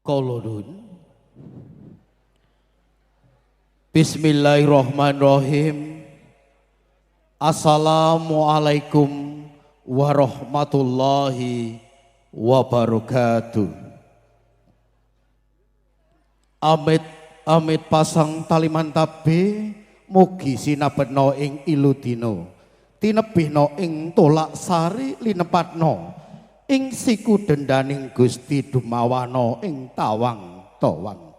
Kula nuwun. Bismillahirrahmanirrahim. Assalamualaikum warahmatullahi wabarakatuh. Amit amit pasang talimantabe mugi sinabetna ing iludina tinebihna ing tolak sari linepatna ing siku dendaning Gusti dumawana ing tawang tawang.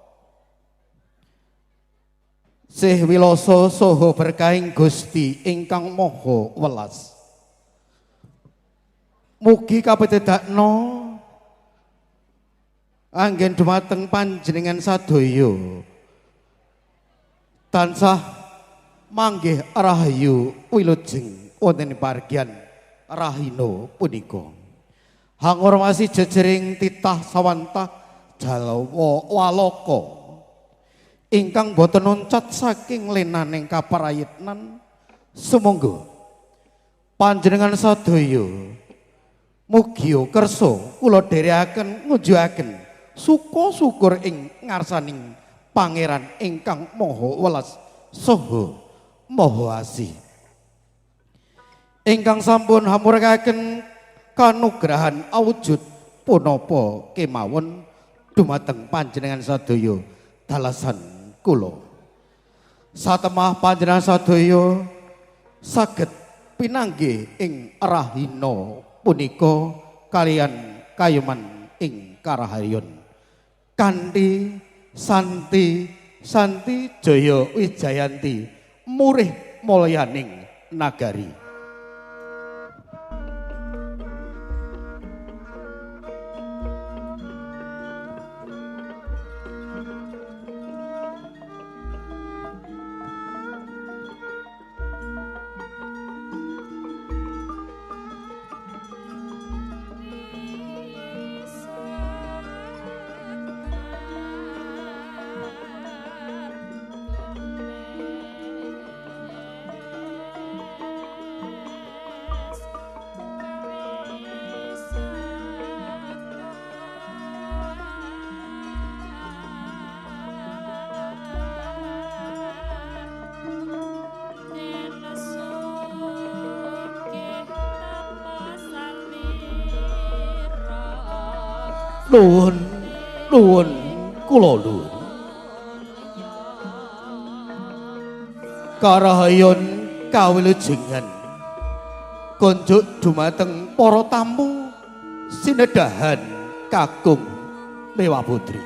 Sih wilasa saha berkahing Gusti ingkang Maha Welas. Mugi kapitedakna anggen dumateng panjenengan sadaya tansah manggih rahayu wilujeng wonten ing pargian rahina punika. Hangormasi jejering titah sawantah jalwa walaka ingkang boten loncat saking lenaning kaparayitnan, sumangga panjenengan sadaya mugi kersa kula dherekaken ngunjukaken suka syukur ing ngarsaning Pangeran ingkang Maha Welas saha Maha Asih ingkang sampun hamurakaken kanugrahan awujud punapa kemawon dumateng panjenengan sadaya dalasan kula. Satemah panjenengan sadaya saged pinanggih ing rahina punika kaliyan kayuman ing karahayon kanthi santi santi jaya wijayanti murih mulyaning nagari. Nuwun, nuwun, kula nuwun. Karahayon kawilujengan konjuk dumateng para tamu sinedahan kakung mewah putri.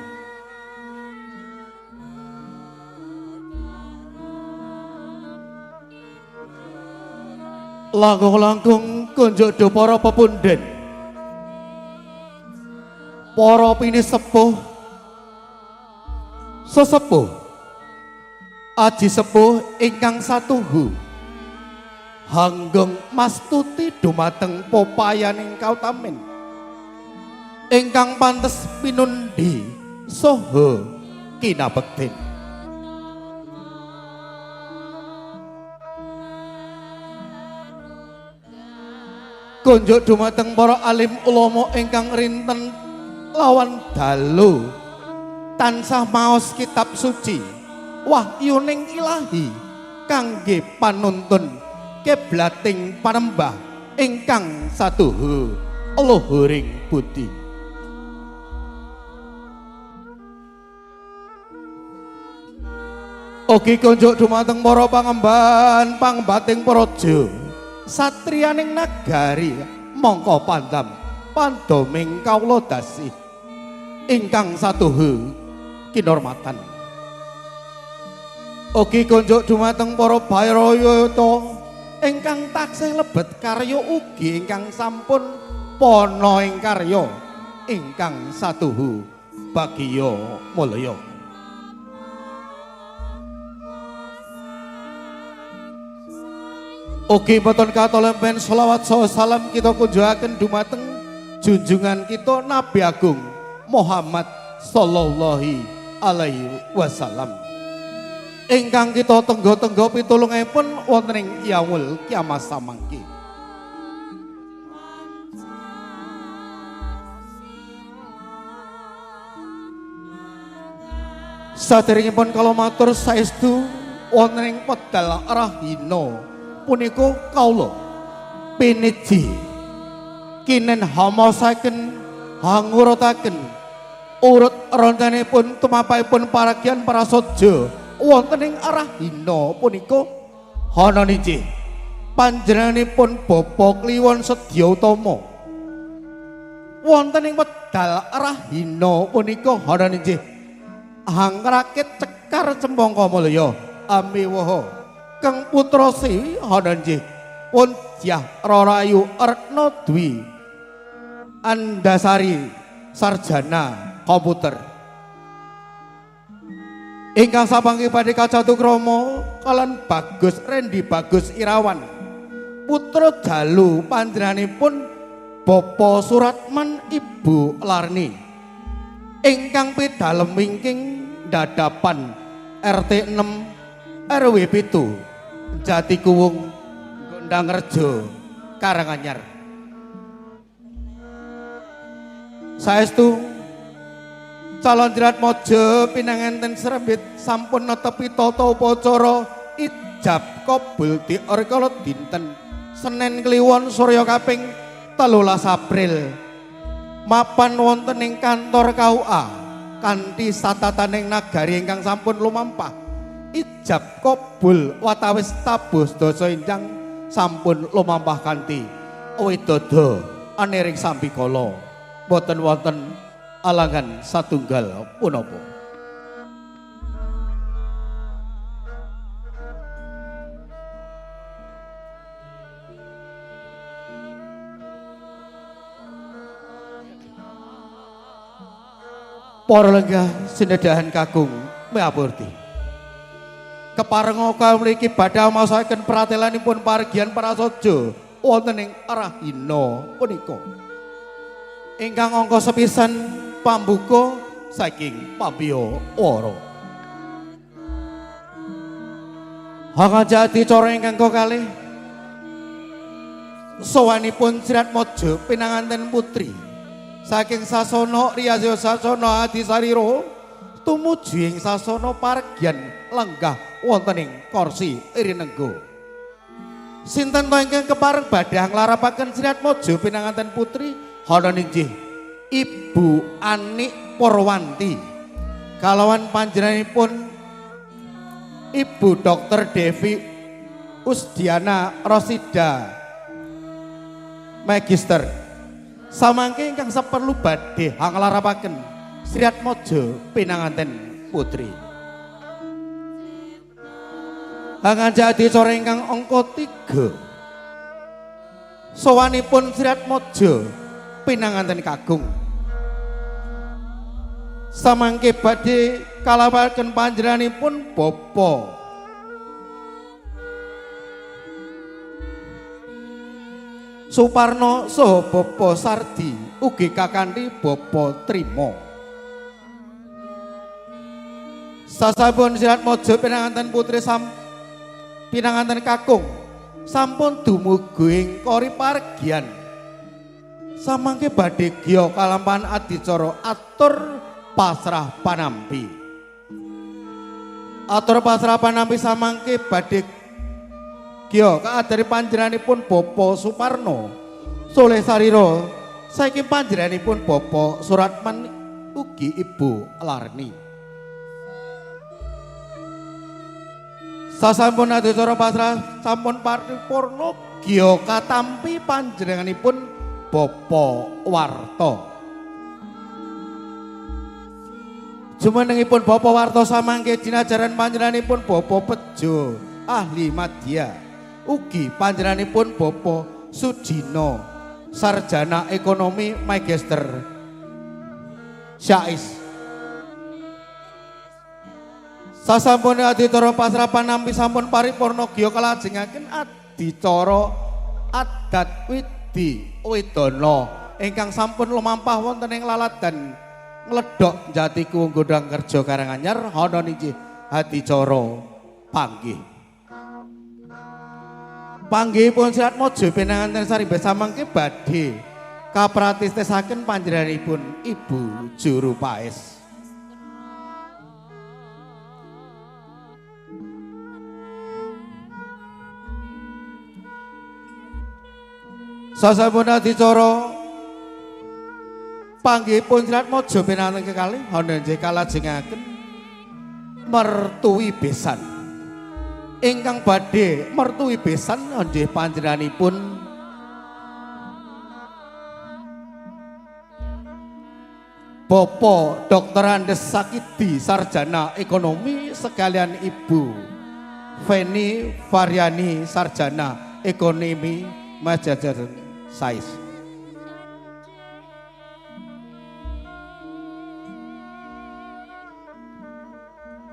Langkung-langkung konjuk do para pepunden, para pinisepuh, sesepuh, aji sepuh ingkang satuhu, hanggeng mastuti dumateng popayaning kautamin, ingkang pantes pinundi saha kinabekten. Konjuk dumateng para alim ulama ingkang rinten lawan dalu tansah maos kitab suci wahyuning ilahi kangge panuntun kiblating panembah ingkang satuhu luhuring budi. Ugi konjuk dumateng para pangemban pangbating praja satriyaning nagari mangka pandam pandoming kawula dasih ingkang satuhu kinormatan. Ugi konjuk dumateng para bayrayata ingkang taksih lebet karya ugi ingkang sampun pana ing karya ingkang satuhu bagya mulya. Ugi boten katolempen sholawat saha salam kita kunjukaken dumateng junjungan kita Nabi Agung Muhammad sallallahu alaihi wasallam ingkang kita tenggo-tenggo pitulungipun wonten ing yaumul kiamah samangke. Saderengipun kala matur saestu wonten ing wedal Rahina punika kawula piniji kinen hamaosaken hangurutaken urut roncanipun tumapahipun paragian prasaja wonten ing Rahina punika hana niji panjenenganipun Bapak Kliwon Sedya Utama wonten ing wedal Rahina punika hana niji hangrakit cekar cempangka mulya amiwaha kang putra Siwi hana nggih pun Dyah Rarayu Retna Dwi Andasari sarjana komputer ingkang sapanggih badhe kacatukrama kalan Bagus Rendi Bagus Irawan putra dalu panjenenganipun Bapak Suratman Ibu Larni ingkang pidalem wingking dadapan RT 6 RW 7 Jatikuwung Gondangrejo Karanganyar. Saestu calon Jiratmojo pinanganten srembit sampun netepi tata upacara ijab kabul diorkala dinten Senin Kliwon Surya kaping 13 April mapan wonten ing kantor KUA kanthi satataning nagari ingkang sampun lumampah ijab kabul watawis tabuh sedasa injang sampun lumampah kanthi widodo aniring sambikala boten wonten alangan satunggal punapa. Para lenggah sinedahan kakung meapurti. Keparenga kawula mriki badhe maosaken pratelanipun pargian prasaja wonten ing Rahina punika. Ingkang angka sepisan pambuka saking pambiya wara. Hanga jati cara ingkang kalih sowanipun Jiratmojo pinanganten putri saking sasana riyaya sasana adi sarira tumuju ing sasana pargian lenggah wonten ing kursi rinenggo. Sinten to ingkang kepareng badhe nglarapaken Jiratmojo pinanganten putri hana inggih Ibu Anik Purwanti kalawan panjenenganipun Ibu Dr. Devi Usdiana Rosida Magister. Samangke ingkang seperlu badhe hanglarapaken Sriatmojo pinanganten putri. Hangan jadi cara ingkang angka 3 sowanipun Sriatmojo pinanganten kakung. Samangke badhe kalawaken panjenenganipun Bapak Suparno saha Bapak Sardi ugi kakanthi Bapak Trimo. Sasampun Sriatmojo pinanganten putri pinanganten kakung sampun dumugi ing kori pargian. Samangke badhe giya kalampahan adicara atur pasrah panampi. Atur pasrah panampi samangke badhe giya kaadari panjenenganipun Bapak Suparno Soleh Sarira saiki panjenenganipun Bapak Suratman ugi Ibu Larni. Sasampun adicara pasrah sampun paripurna giya katampi panjenenganipun Bapak Warto. Jumenengipun Bapak Warto samangke dinajaran panjenenganipun Bapak Pejo ahli madya ugi panjenenganipun Bapak Sujino sarjana ekonomi magister Syais. Sasampun adicara pasrah panampi sampun paripurna giya kalajengaken adicara adat widi wedana ingkang sampun lumampah wonten ing laladan ngledhok Jatikuwung Gondangrejo Karanganyar hana niki adicara panggih. Panggihipun Sriatmojo pinanganten sarimbas samangke badhe kapratistesaken panjenenganipun Ibu Juru Paes. Sasampun adicara panggihipun Siratmaja pinanganten kekalih ana inggih kalajengaken mertuwi besan. Ingkang badhe mertuwi besan nggih panjenenganipun Bapak Dr. Andes Sakidi Sarjana Ekonomi sekalian Ibu Feni Variani Sarjana Ekonomi Majajar Sais.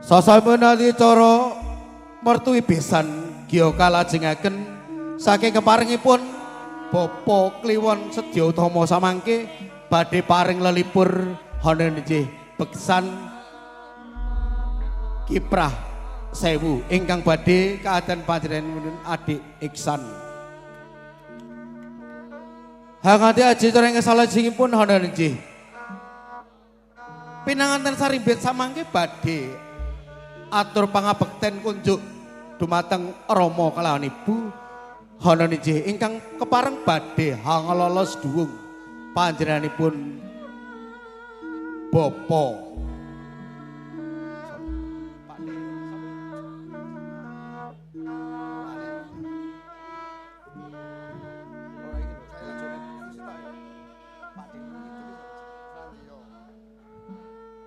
Sasampun adicara mertuwi besan giya kalajengaken saking keparengipun Bapak Kliwon Sedya Utama samangke badhe paring lelipur ana inggih beksan kiprah sewu ingkang badhe kaadan panjenenganipun Adik Iksan. Hangati aji cara ing salajengipun ana inggih pinanganten sarimbit samangke badhe atur pangabekten kunjuk dumateng Rama kalawan Ibu ana inggih ingkang kepareng badhe hangalolos duwung panjenenganipun Bapak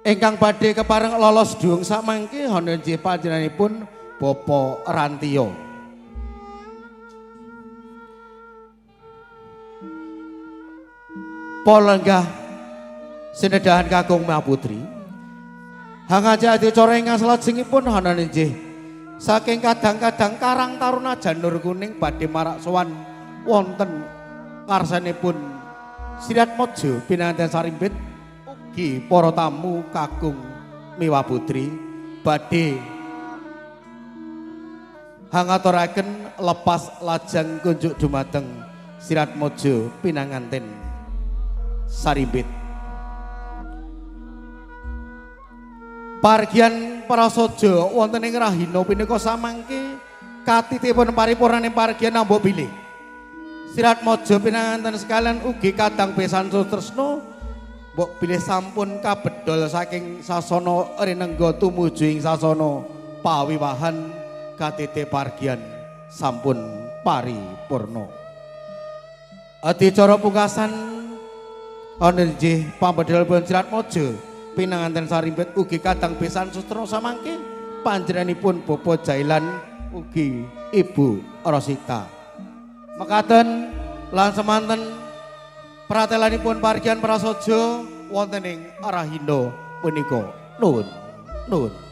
ingkang badhe kepareng lolos duwung samangke ana inggih panjenenganipun Bapak Rantiyo. Polenggah sinedahan kakung Mahaputri hangaja adicara ingkang salajengipun ana inggih saking kadang-kadang Karang Taruna Janur Kuning badhe marak sowan wonten ngarsanipun Siratmaja pinanganten sarimbit ugi para tamu kakung miwah putri badhe hangaturaken lepas lajang kunjuk dumateng Siratmaja pinanganten sarimbit. Pargian prasaja wonten ing rahina punika samangke katitipun paripurnaning pargian nambah bilih Siratmaja pinanganten sekalian ugi kadang besan sutresna mbok bilih sampun kabedol saking sasana rinengga tumuju ing sasana pawiwahan katite pargian sampun paripurna. Adicara pungkasan ana inggih pambedhelipun Siratmaja pinanganten sarimbit ugi kadang besan sutresna samangke panjenenganipun Bapak Jailan ugi Ibu Rosita. Mekaten lan semanten pratelanipun pargian prasaja wonten ing rahina punika. Nuwun. Nuwun.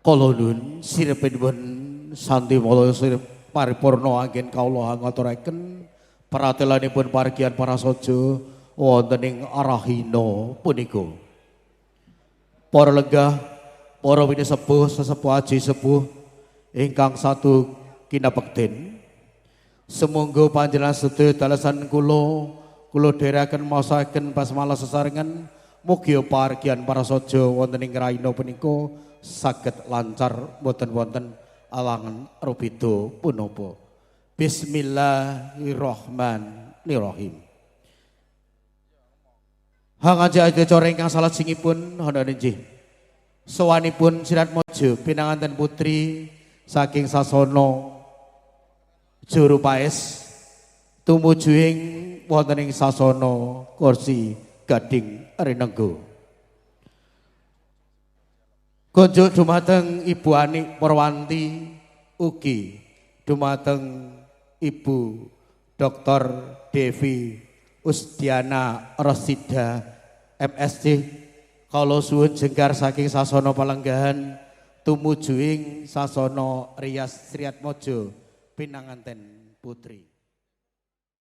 Kala nuwun siripipun santi mala sirip paripurna anggen kawula ngaturaken pratelanipun pargian prasaja wonten ing rahina punika. Para lenggah, para winisepuh, sesepuh aji sepuh ingkang satu kinapekten. Sumangga panjenengan sedaya dalesan kula, kula dherekaken maosaken basmalah sesarengan mugi pargian prasaja wonten ing rahina punika saged lancar mboten wonten alangan rubeda punapa. Bismillahirrahmanirrahim. Hangaja adicara ingkang salajengipun ana inggih sowanipun Siratmaja pinanganten putri saking sasana Juru Paes tumuju ing wonten ing sasana kursi Gading Rinenggo. Kunjuk dumateng Ibu Anik Purwanti ugi dumateng Ibu Dr. Devi Usdiana Rosida MSc. Kala suwun jenggar saking sasana palenggahan tumuju ing sasana Rias Triatmojo pinanganten putri.